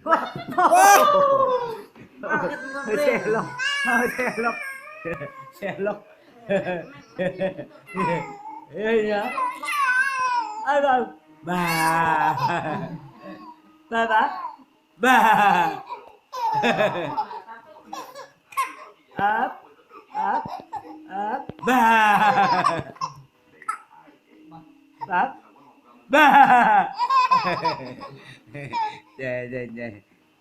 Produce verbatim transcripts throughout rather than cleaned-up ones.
Sĕlŏk. Sĕlŏk. Sĕlŏk. Ê, ya. Ơ, ơ. Ba. Ba, ba. Ba. Ăp. Ăp. Ăp. Ba. Ăp. Ba. Dê, dê, dê.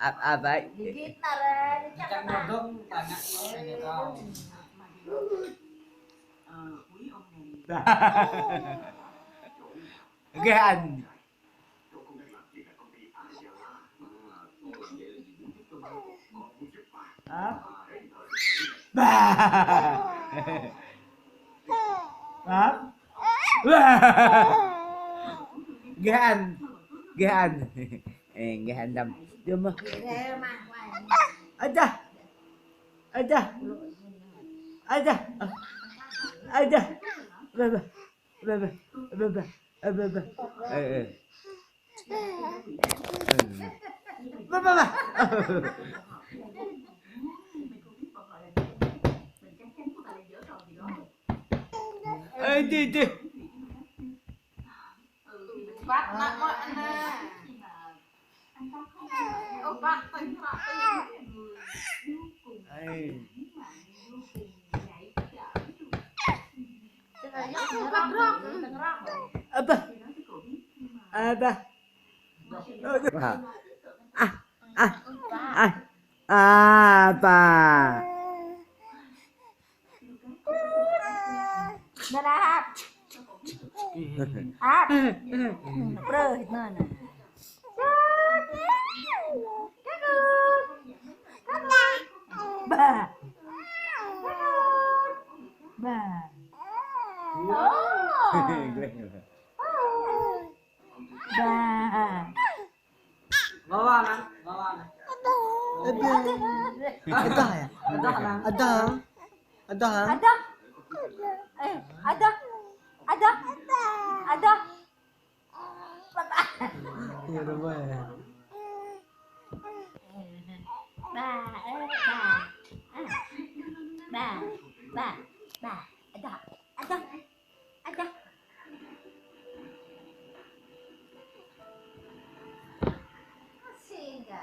Ăp, ăp, ăp. Gigit na re, chắc là. Ba. Gê ăn. Ăp. Ba. Ăp. Ba. Gê ăn. Gê ăn. Ê, gê ăn đăm. Đăm. Aja. Aja. Aja. Aja. Ba, ba. Ba, ba. Ba, ba. Ba, ba. Ê, ê. Ba, ba, ba. Ê, đi, đi. Bắt nó quá nè. Ơ, bắt tôi, bắt tôi. Ê. Apa? Apa? Ah, ah, ah, apa? Nè, nè, ăp. Ăp. Prơ, nè, nè. Ba. Ba. Ơ. Ba. Bawah, Nang. Bawah, Nang. Adah. Adah ya? Adah, Nang. Adah. Adah. Adah. Eh, adah. Adah. Adah. Iya, adah, Bang. Ba, eh, ba. Ah. Ba, ba, ba. Adah. Adah. Adah. Sehingga.